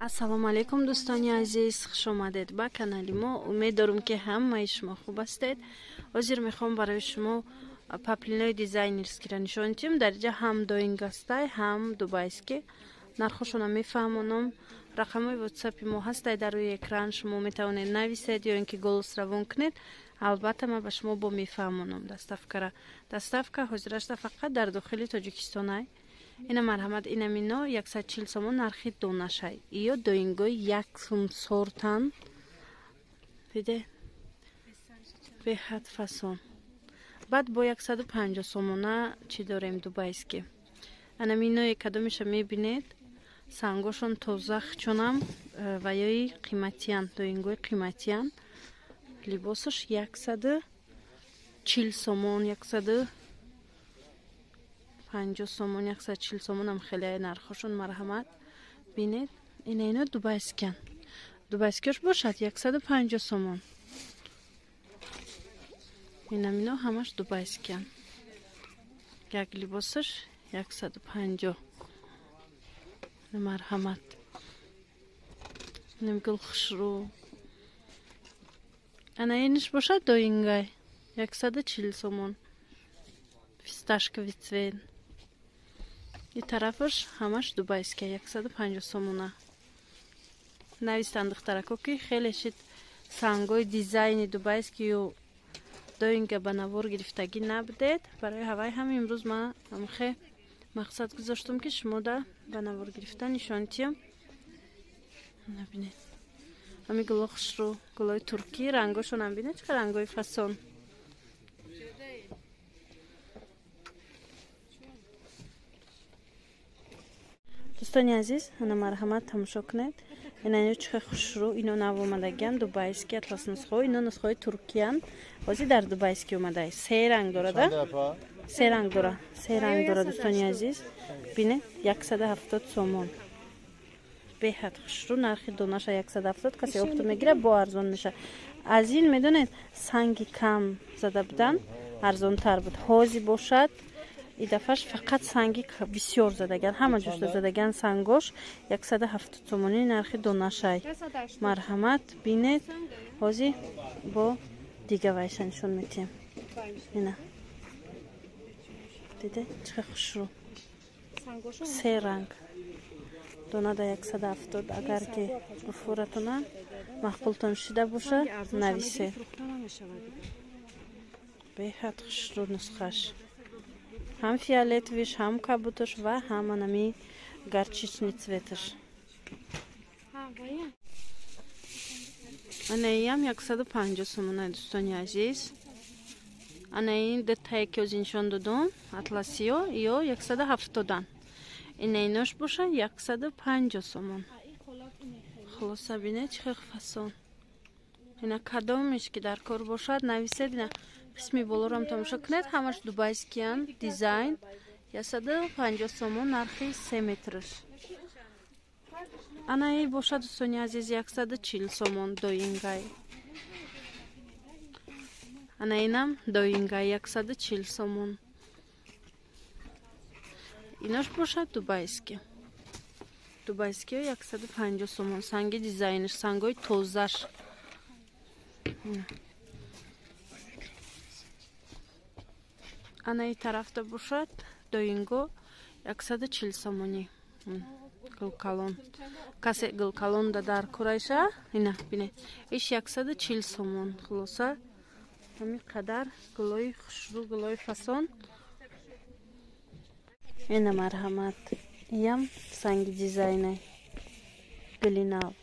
Ассалому алайкум, дӯстони азиз, хуш омадед ба канали мо. Умед дорум, ки ҳамаи шумо хуб ҳастед. Ҳозир мехоҳам барои шумо паплинои дизайнерскиро нишон диҳам. Дар инҷа ҳам доингастай, ҳам дубайский. Нархошонро мефаҳмонам. Рақамҳои ватсапи мо ҳастай дар рӯи экран, шумо метавонед нависед ё ин ки голос равон кунед. Албатта, ман ба шумо бо мефаҳмонам доставкара. Доставка ҳозирашта фақат дар дохили Тоҷикистонай. Ина, марҳамат, инамино 140 сомон нархи донашай. Иё доингои якум сортан. Диде? Беҳад фасон. Баъд бо 150 сомона чӣ дорем? Дубайский. Анаминое кадомиша мебинед, сангошон тоза, хчонам ва ёи қиматиян, доингои қиматиян. Либосаш 140 сомон, 150 сомон, 140 сомонам хеле нархошон. Марҳамат, бинед, ина ино дубайскиян. Дубайскиёш бошад 150 сомон. Инамино ҳамаш дубайскиян. Як либосаш 150. Марҳамат, инам гул хушрӯ. Ана иниш бошад доингай 140 сомон, фисташковый цвет. И тарафаш ҳамаш дубайския, 150 сомона. Навистанд духтарако, ки хеле шид сангои дизайни дубайскию доинга ба навор гирифтагӣ набудед. Барои ҳавай ҳам имрӯз ман амхе мақсад гузоштум, ки шумо да ба навор гирифта нишон тиям. Набинед, ҳами гуло хушрӯ, гулои туркӣ, рангошонам бинед, чӣ рангои фасон. Дӯстони азиз, ана, марҳамат, тамошо кунед, ина ино чӣ хушрӯ. Ино нав омадагиан, дубайский атлас нусхаҳо. Ино нусхаҳои туркиян, ҳозир дар дубайский омадай. Се ранг дорада, се ранг дора, се ранг дора. Дӯстони азиз, бинед, 170 сомон. Беҳад хушрӯ, нархи донаша 170. Касе оптом мегира, бо арзон меша. Аз ин, медонед, санги кам зада будан, арзонтар буд. Ҳозир бошад, и дафъаш фақат санги бисёр задаган, ҳама ҷошта задаган сангош. 170 сомонӣ нархи донашай. Марҳамат, бинед, ҳозир бо дига вайша нишон метиҳем. Ина диде, чӣ хушрӯ, се ранг, донада 170. Агар ки гуфуратона маъқултон шида боша, нависед. Беҳад хушрӯ нусхаш, ҳам фиолетовиш, ҳам кабуташ ва ҳам анами горчичный цветаш. Анаиам 150 сомона, дӯстони азиз. Анаин дтае ки ози нишон додум, атласиё, ё 170-ан. Инаинош боша 150 сомон. Хулоса, бинед, чӣ хел фасон. Ина кадомеш ки дар кор бошад, нависед. Ина қисми болорам тамошо кунед, ҳамаш дубайскиян, дизайн. 150 сомон нархи 3 метрш. Анаи бошад, дӯстони азиз, 140 сомон, доингай. Анаинам доингай, 140 сомон. Инош бошад дубайский. Дубайскиё 150 сомон, санги дизайнш, сангои тозаш. Анаи тарафта бошад доинго 140 сомонӣ, гулкалон. Касе гулкалонда дар курайша, ина бине, иш 140 сомон. Хулоса, ҳамин қадар гулои хушрӯ, гулои фасон. Ина, марҳамат, иям санги дизайнай, гули нав.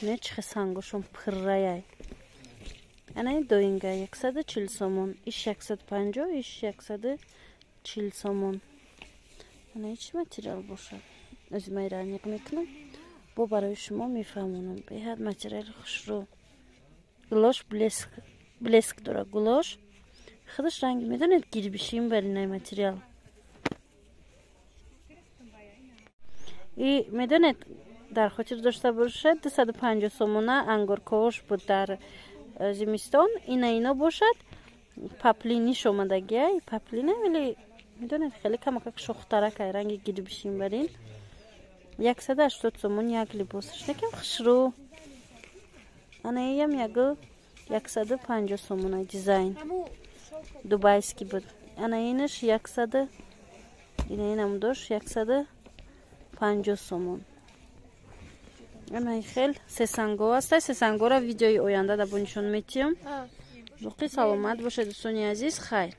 Не, чӣ хел сангошон пурраяй. Анаи доинга 140 сомон, иш 150, иш 140 сомон. Анаи чӣ материал бошад, ози майра аниқ мекунам, бо барои шумо мефаҳмонам. Беҳад материали хушрӯ, гулош блеск, блеск дора. Гулош худаш ранги, медонед, гирбишин баринай материал. И медонед, дар хотир дошта бошед, 250 сомона ангоркош буд дар зимистон. Ина ино бошад паплиниш омадагиай, паплина, вале, медонед, хеле камакак шохтаракай, ранги гирбишин барин. 180 сомон як либосаш, некам хушрӯ. Анаиям ягу 150 сомона, дизайн дубайский буд. Ана инаш 100, ина инам дошт 150 сомон. Ана хел сесанго аста. Сесангора видеои оянда да бо нишон метиҳам. Боқӣ саломат бошед, дӯстони азиз, хайр.